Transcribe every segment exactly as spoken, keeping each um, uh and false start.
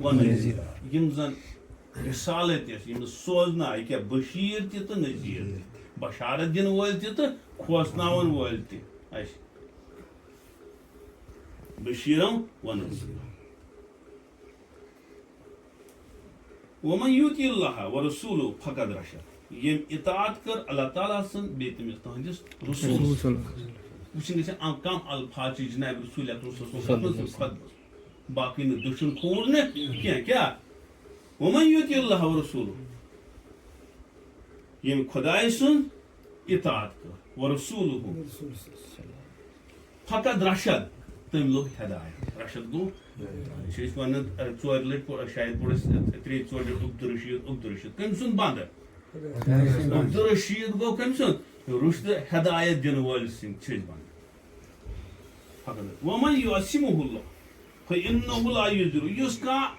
ونٲوِتھ۔ یِم زن رسالت یس، یِم سوزنہٕ آیہِ، کیٛاہ بشیٖر تہِ تہٕ نذیٖر تہِ، بشارت دِنہٕ وٲلۍ تہِ تہٕ کھوژناون وٲلۍ تہِ۔ اَسہِ بشیٖرم ونذیٖرم۔ ومن یوتی اللہ ورسولہ فقد رشد۔ ییٚمۍ اطاعت کٔر اللہ تعالیٰ سٕنٛز بیٚیہِ تٔمِس تُہنٛدِس رسول سٕنٛز۔ وٕچھِنۍ گژھِ اَم-، کم الفاظ چھِ جناب رسول اکرم صلی اللہ علیہ وسلم سٕنٛدِ خطبس۔ باقٕے نہٕ دٔچھُن کھووُر نہٕ کینٛہہ۔ کیٛاہ؟ ومن یوتی اللہ ورسولہ۔ ییٚمۍ خدایہِ سٕنٛز اطاعت کٔر، ورسولہ، فقد رشد، تٔمۍ لوٚب ہدایت۔ رشد گوٚو، چھِ أسۍ وَنان، ژورِ لَٹہِ پوٚر، شاید پوٚر اَسہِ ترٛیٚیہِ ژورِ لَٹہِ عبدالرشید، عبدالرشید۔ کٔمۍ سُنٛد بنٛدٕ؟ عبدالرشید گوٚو کٔمۍ سُنٛد؟ رُشد ہدایت دِنہٕ وٲلۍ سٕنٛدۍ چھِ أسۍ بنٛدٕ۔ فقط۔ ومن یعصمہ اللہ فإنہ لا یجر۔ یُس کانٛہہ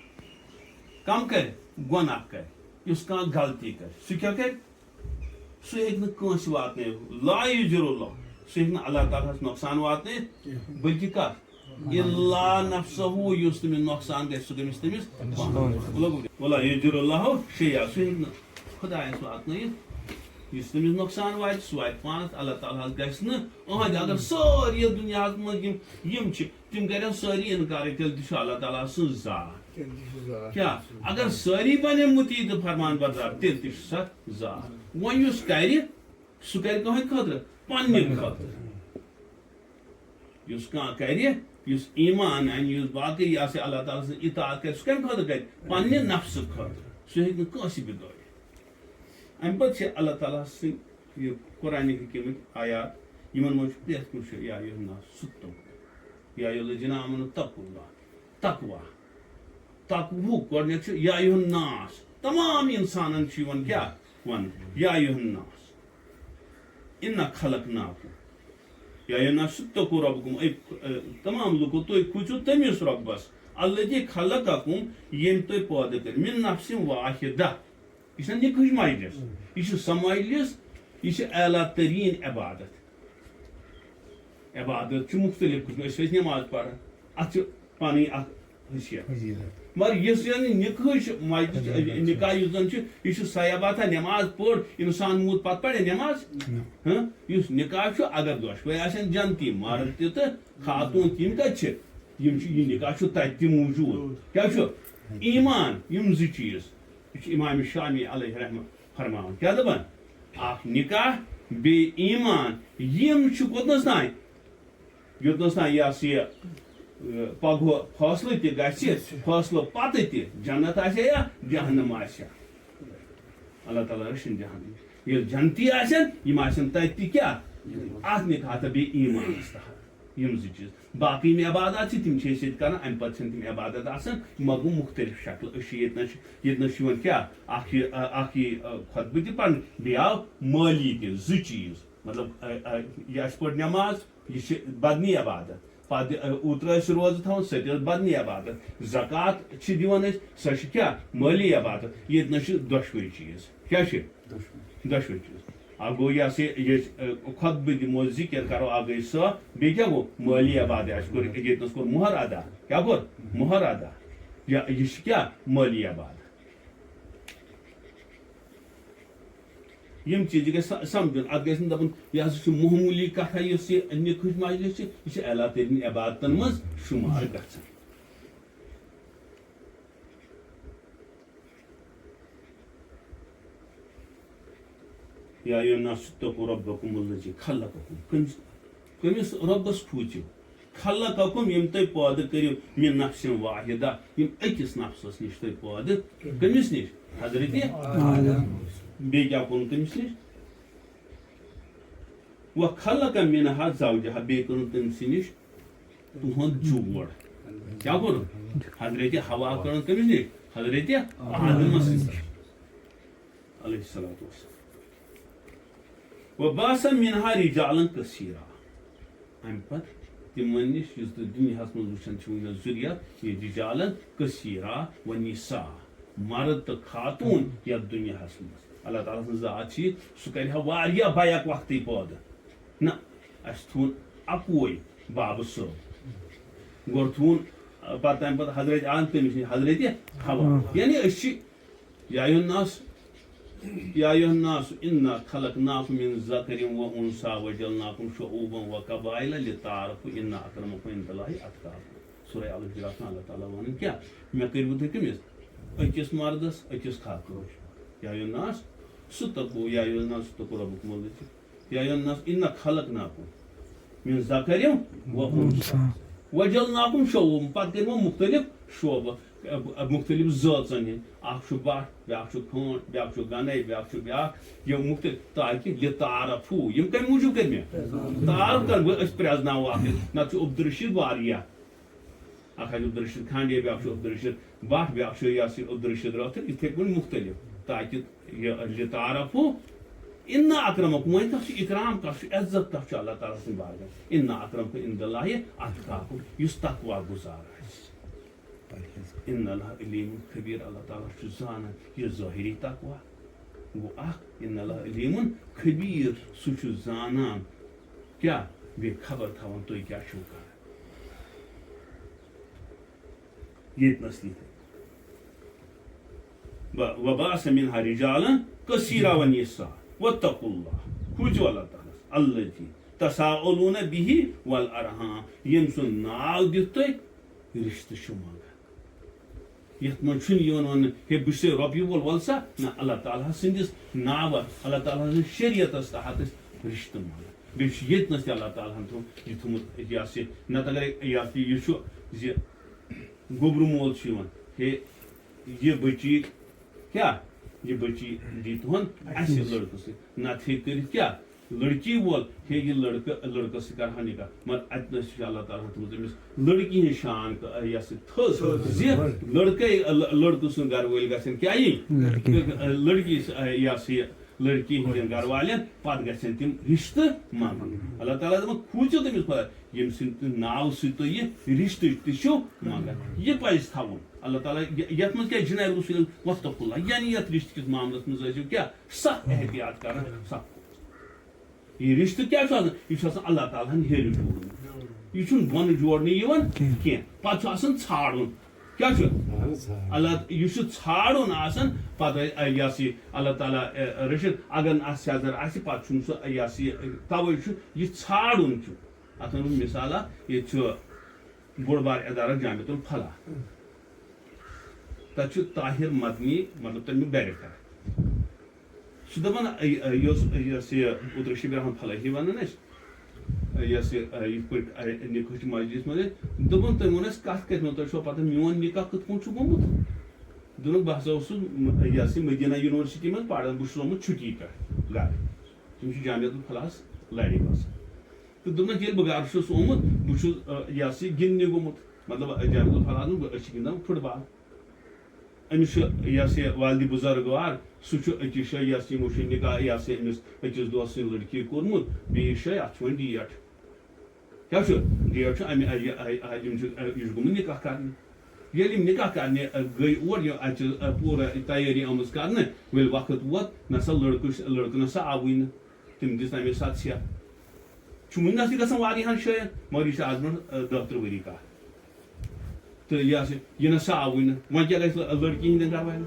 کم کرِ، گۄناہ کرِ، یُس کانٛہہ غلطی کرِ، سُہ کیٛاہ کرِ؟ سُہ ہیٚکہِ نہٕ کٲنٛسہِ واتنٲوِتھ۔ لا یجر اللہ، سُہ ہیٚکہِ نہٕ اللہ تعالیٰ ہس نۄقصان واتنٲوِتھ، بلکہِ کتھ؟ الا نفسہ، یُس تٔمِس نۄقصان گژھِ، سُہ گٔمِس تٔمِس پانس۔ ولا یجر اللہ شیئا، سُہ ہیٚکہِ نہٕ خدایس واتنٲوِتھ۔ یُس تٔمِس نۄقصان واتہِ، سُہ واتہِ پانس۔ اللہ تعالیٰ ہس گژھِ نہٕ أہنٛدِ۔ اگر سٲری یتھ دُنیاہس منٛز یِم، یِم چھِ، تِم کرن سٲری انکار، تیٚلہِ تہِ چھُ اللہ تعالیٰ سٕنٛز ذات۔ تیٚلہِ تہِ چھُ ذات۔ کیٛاہ؟ اگر سٲری بنن مطیع تہٕ فرمان بردار، تیٚلہِ تہِ چھُ سۄ ذات۔ وۄنۍ یُس کرِ، سُہ کرِ کٕہٕنٛدِ خٲطرٕ؟ پننہِ خٲطرٕ۔ یُس کانٛہہ کرِ، یُس ایمان انہِ، یُس باقٕے یہِ ہسا اللہ تعالیٰ سٕنٛز اطاعت کرِ، سُہ کمہِ خٲطرٕ کرِ؟ پننہِ نفسہٕ خٲطرٕ۔ سُہ ہیٚکہِ نہٕ کٲنٛسہِ بِگٲڑِتھ۔ امہِ پتہٕ چھِ اللہ تعالیٰ سٕنٛدۍ یہِ قرآن حکیٖمٕکۍ آیات، یِمن منٛز چھُ پرٛٮ۪تھ کُنہِ جایہِ یا ایھا الناس اتقوا، یا ایھا الذین آمنوا اتقوا اللہ، تقوا۔ تقوہُک گۄڈٕنٮ۪تھ چھُ یا ایھا الناس، تمام انسانن چھُ یِوان کیٛاہ وننہٕ؟ یا ایھا الناس انا خلقناکم، یا ایھا الناس اتقوا ربکم، اے، اے، تمام لُکو، تُہۍ کھوٗژِو تٔمِس رۄبس، الذی خلقکم، ییٚمۍ تُہۍ پٲدٕ کٔرۍ، من نفس واحدہ، یہِ چھَنہٕ نِکہٕ ہٕج مجلس۔ یہِ چھِ سۄ مجلس، یہِ چھِ اعلیٰ تریٖن عبادت۔ عبادت چھِ مُختٔلِف قٕسمٕکۍ۔ أسۍ چھِ أسۍ نٮ۪ماز پَران، اَتھ چھِ پَنٕنۍ اَکھ حیثیت۔ حیثیت۔ مگر یُس زَن یہِ نِکہٕ ہٕج مجلس، نِکاح یُس زَن چھُ، یہِ چھُ سۄے عبادت، نٮ۪ماز پٔر، اِنسان موٗد پَتہٕ پَرِ نٮ۪ماز؟ نہ۔ ہاں؟ یُس نِکاح چھُ، اگر دۄشوَے آسن جنتی، مرد تہِ تہٕ خاتوٗن تہِ، یِم کَتہِ چھِ؟ یِم چھِ، یہِ نِکاح چھُ تَتہِ تہِ موٗجوٗد۔ کیٛاہ چھُ؟ ایمان، یِم زٕ چیٖز۔ یہِ چھُ امام شامی علیہ رحمہ فرماوان۔ کیٛاہ دَپان؟ اکھ نِکاح، بیٚیہِ ایمان، یِم چھِ کوٚتنَس تام؟ یوٚتنَس تام یہِ ہسا یہِ، ٲ، پگہٕ فٲصلہٕ تہِ گژھِ، فٲصلہٕ پتہٕ تہِ جنت آسہِ یا جہنم آسہِ۔ اللہ تعالیٰ رٔچھِنۍ جہنم۔ ییٚلہِ جنتی آسن، یِم آسن تَتہِ تہِ کیٛاہ؟ اَتھ نِکاح تہٕ بیٚیہِ ایمانَس تحت۔ یِم زٕ چیٖز۔ باقٕے یِم عبادات چھِ، تِم چھِ أسۍ ییٚتہِ کران، اَمہِ پتہٕ چھِنہٕ تِم عبادات آسان، یِمو گوٚو مُختٔلِف شکلہٕ۔ أسۍ چھِ ییٚتہِ نَس، ییٚتہِ نَس چھُ یِوان کیٛاہ؟ اکھ یہِ، اَ، اکھ یہِ، اَ، خطبہٕ تہِ پرنہٕ، بیٚیہِ آو مٲلی تہِ، زٕ چیٖز۔ مطلب، اَ، اَ، یہِ اَسہِ پٔر نٮ۪ماز، یہِ چھِ بدنی عبادت۔ پتہٕ، اَ، اوترٕ ٲسۍ روزٕ تھاوان، سۄ تہِ ٲس بدنی عبادت۔ زکوٰۃ چھِ دِوان أسۍ، سۄ چھِ کیٛاہ؟ مٲلی عبادت۔ ییٚتہِ نَس چھِ دۄشوٕے چیٖز۔ کیٛاہ چھِ؟ دۄشوٕے۔ دۄشوٕے چیٖز۔ اَکھ گوٚو یہِ ہسا یہِ، یہِ أسۍ، ٲ، خطبہٕ دِمو، ذِکِر کَرو، اَکھ گٔے سۄ، بیٚیہِ کیٛاہ گوٚو؟ مٲلی عبادت۔ اَسہِ کوٚر ییٚتہِ نَس کوٚر مۄہر ادا۔ کیٛاہ کوٚر؟ مۄہر ادا۔ یا یہِ چھِ کیٛاہ؟ مٲلی عبادت۔ یِم چیٖز گژھِ سَ-، سَمجھُن۔ اَتھ گژھِ نہٕ دَپُن، یہِ ہسا چھُ معموٗلی کَتھا، یۄس یہِ نِکہٕچ مجلس چھِ، یہِ چھِ اعلیٰ تریٖن عبادتَن منٛز شُمار گژھان۔ یا ایھا الناس اتقوا ربکم الذی خلقکم۔ کٔمِس، کٔمِس رۄبَس کھوٗژِو؟ خلقکم، ییٚمۍ تُہۍ پٲدٕ کٔرِو، من نفس واحدہ، ییٚمۍ أکِس نفسَس نِش تُہۍ پٲدٕ۔ کٔمِس نِش؟ حضرت آدم۔ بیٚیہِ کیٛاہ کوٚرُن تٔمِس نِش؟ وخلق منها زوجها، بیٚیہِ کوٚرُن تٔمۍ سٕے نِش تُہُنٛد جوڑ۔ کیٛاہ کوٚرُن؟ حضرت حوا کوٚرُن کٔمِس نِش؟ حضرت آدمس نِش۔ علیہ الصلوۃ والسلام۔ وبث منها رجالا کثیرا۔ اَمہِ پتہٕ تِمن نِش یُس تُہۍ دُنیاہَس منٛز وٕچھان چھِو، وٕنکیٚس ذُریت، یہِ رجالا کثیرا و نساء، مرد تہٕ خاتوٗن یَتھ دُنیاہَس منٛز۔ اللہ تعالیٰ سٕنٛز ذات چھِ یہِ، سُہ کَرِ ہا واریاہ بیک وقتٕے پٲدٕ۔ نہ، اَسہِ تھوٚون اَکُے بابہٕ صٲب۔ گۄڈٕ تھوٚون پتہٕ تَمہِ پتہٕ حضرت آدم، تٔمِس نِش حضرت حوا۔ یعنی أسۍ چھِ، یا ایُہن ناس، یا ایُہن ناس انا خلقناکم من ذکر و انثی وجعلناکم شعوبا و قبائل لتعارفوا ان اکرمکم عند اللہ اتقاکم۔ سورہ الحجرات منٛز اللہ تعالیٰ وَنان کیٛاہ؟ مےٚ کٔرِو تُہۍ کٔمِس؟ أکِس مردس، أکِس خاتوٗنس۔ یا ایُہن ناس ستقوا، یا ایُہن ناس اتقوا ربکم الذی یا ایُہن ناس انا خلقناکم من ذکر و انثی وجعلناکم شعوبا، پتہٕ کٔرۍ یِمو مختلف شعبہٕ، مختلف زٲژن ہٕنٛدۍ۔ اکھ چھُ بٹ، بیٛاکھ چھُ کھٲنٹ، بیٛاکھ چھُ گنے، بیٛاکھ چھُ بیٛاکھ، یِم مختلف، تاکہِ لتعارفوا، یِم کمہِ موٗجوٗب کٔرۍ مےٚ؟ تعارف کرن وٲلۍ، أسۍ پرٛزناوو اکھ أکِس۔ نتہٕ چھُ عبدالرشید واریاہ۔ اکھ آسہِ عبدالرشید کھانڈے، بیٛاکھ چھُ عبدالرشید بٹ، بیٛاکھ چھُ یاسر عبدالرشید رٲتھٕر، یِتھے پٲٹھۍ مختلف، تاکہِ یہِ لتعارفوا۔ ان اکرمکم، وۄنۍ کَس چھُ اکرام، کَس چھُ عزت، کَس چھُ اللہ تعالیٰ سٕنٛدِ بارگاہ؟ ان اکرمکم عند اللہ اتقاکم، یُس تقوی گزار آسہِ۔ ان اللہ علیم خبیر، اللہ تعالیٰ چھُ زانان یہِ ظٲہری تقوی۔ گوٚو اکھ، ان اللہ علیم خبیر، سُہ چھُ زانان کیٛاہ، بیٚیہِ خبر تھاوان تُہۍ کیٛاہ چھِو کران۔ ییٚتہِ نَس یِتھَے۔ و-، وبعث منها رجالا كثيرا ونساء واتقوا الله، کھوٗژِو اللہ تعالیٰ ہَس، الذي تساءلون به والأرحام، ییٚمۍ سُنٛد ناو دِتھ تُہۍ رِشتہٕ چھِو منٛگان۔ یَتھ منٛز چھُنہٕ یِوان وَننہٕ، ہے، بہٕ چھُسے رۄپیہِ وول، وَل سا۔ نہ، اللہ تعالیٰ سٕنٛدِس ناوَس، اللہ تعالیٰ سٕنٛدِس شریعتَس تحت ٲسۍ رِشتہٕ منٛگان۔ بیٚیہِ چھُ ییٚتہِ نَس تہِ اللہ تعالیٰ ہَن تھوٚو-، یہِ تھوٚمُت، یہِ ہسا یہِ، نَتہٕ اگرے یہِ ہسا یہِ، یہِ چھُ زِ گوٚبرٕ مول چھُ یِوان، ہے، یہِ بٔچی کیٛاہ؟ یہِ بٔچی دی تُہُنٛد اَسہِ لٔڑکہٕ سۭتۍ۔ نَتہٕ ہیٚکہِ کٔرِتھ کیٛاہ؟ لٔڑکی وول، ہے، یہِ لٔڑکہٕ، لٔڑکَس سۭتۍ کَرٕہا نِکاح۔ مگر اَتہِ نَس چھُ اللہ تعالیٰ ہَن تھوٚمُت أمِس لٔڑکی ہِنٛز شان، یہِ ہسا یہِ تھٔز، زِ لٔڑکَے، لٔڑکہٕ سُنٛد گَرٕ وٲلۍ گژھن کیٛاہ یِنۍ؟ لٔڑکی۔ لٔڑکی، یہِ ہسا یہِ، لڑکی ہٕنٛدٮ۪ن گرٕ والٮ۪ن، پتہٕ گژھن تِم رشتہٕ منٛگٕنۍ۔ اللہ تعالیٰ دَپان، کھوٗژِو تٔمِس خۄدا، ییٚمہِ سٕنٛدِ ناوٕ سۭتۍ تُہۍ یہِ رشتہٕ تہِ چھِو منٛگان۔ یہِ پَزِ تھاوُن۔ اللہ تعالیٰ، یہِ-، یَتھ منٛز کیٛاہ جناب رسول واتقوا اللہ، یعنی یَتھ رشتہٕ کِس معاملَس منٛز ٲسِو کیٛاہ سخ احتیاط کران، سخ۔ یہِ رشتہٕ کیٛاہ چھُ آسان؟ یہِ چھُ آسان اللہ تعالیٰ ہَن ہیٚرِ جوڑمُت۔ یہِ چھُنہٕ بۄنہٕ جوڑنہٕ یِوان کینٛہہ۔ کینٛہہ۔ پَتہٕ چھُ آسان ژھانٛڈُن۔ کیٛاہ چھُ؟ اہن حظ، آ۔ اللہ، یہِ چھُ ژھانٛڈُن آسان، پتہٕ، اے، یہِ ہسا یہِ اللہ تعالیٰ، اے، رٔچھِنۍ۔ اگر نہٕ اَتھ سیٚزر آسہِ، پتہٕ چھُنہٕ سُہ، یہِ ہسا یہِ، توے چھُ یہِ ژھانٛڈُن چھُ۔ اَتھ وَنہٕ بہٕ مثال اکھ، ییٚتہِ چھُ بوٚڑ بار ادارٕ جامعۃ الفلاح۔ تَتہِ چھُ طاہر مدنی، مطلب، تَمیُک ڈائریکٹر۔ سُہ دَپان، اے، اے، یہِ اوس، یہِ ہسا یہِ اوترٕ شبیر احمد فلاحی وَنان اَسہِ، یۄس یہِ، یہِ، یِتھ پٲٹھۍ، یہِ، نِکاح چھِ مجلس منٛز، دوٚپُن، تٔمۍ ووٚن اَسہِ، کَتھ کَتھِ منٛز، تۄہہِ چھُوا پَتہ میون نِکاح کِتھ پٲٹھۍ چھُ گوٚمُت؟ دوٚپُن، بہٕ ہسا اوسُس، م-، یہِ ہسا یہِ مدیٖنہ یونیورسٹی منٛز پَران، بہٕ چھُس آمُت چھُٹی پٮ۪ٹھ گَرٕ۔ تِم چھِ جامعہ الفلاحس لَرِ بَسان۔ تہٕ دوٚپنَکھ، ییٚلہِ بہٕ گَرٕ چھُس آمُت، بہٕ چھُس، یہِ ہسا یہِ گِنٛدنہِ گوٚمُت، مطلب، جامعہ الفلاحس منٛز، أسۍ چھِ گِنٛدان فُٹ بال۔ أمِس چھُ، یہِ ہسا یہِ، والدِ بُزرگوار، سُہ چھُ أکِس جایہِ، یہِ ہسا یہِ، یِمو چھُ نِکاح، یہِ ہسا یہِ، أمِس أکِس دوستہٕ سٕنٛدِ لٔڑکی کوٚرمُت، بیٚیِس جایہِ، اَتھ چھُ وۄنۍ ڈیٹ۔ کیٛاہ چھُ؟ ڈیٹ چھُ اَمہِ، یہِ، یہِ، یِم چھِ، یہِ چھُ گوٚمُت نِکاح کرنہِ۔ ییٚلہِ یِم نِکاح کرنہِ گٔے اور، یہِ، اَتہِ چھِ پوٗرٕ تیٲری آمٕژ کرنہٕ، وۄنۍ وقت ووت، نہ سا لٔڑکہٕ، لٔڑکہٕ نہ سا آوٕے نہٕ۔ تِم دِژ تَمے ساتہٕ سیٚکھ۔ چھُ وُنہِ نَس تہِ گژھان واریاہَن جایَن، مگر یہِ چھُ آز برونٛٹھ، آ، دَہ تٕرٛہ ؤری کَتھ۔ تہٕ یہِ ہسا، یہِ نہ سا آوٕے نہٕ۔ وۄنۍ کیٛاہ گژھِ لٔڑکی ہِنٛدٮ۪ن گَرٕ والٮ۪ن؟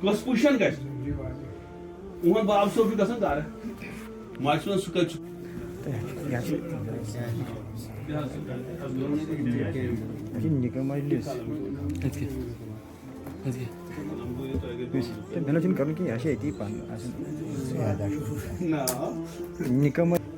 کۄس پُشَن گژھِ؟ اُہُنٛد باب صٲب چھُ گژھان گَرٕ۔ ماجہِ چھُ وَنان، سُہ کَتہِ چھُ؟ تہٕ یہِ ہسا، یہِ ہسا نِکاح مجلس۔ أتھی۔ أتھی۔ تہٕ مےٚ نہ چھُنہٕ کَرُن کینٛہہ، یہِ ہسا ییٚتی پَنُن آسان۔ نِکاح مجلس۔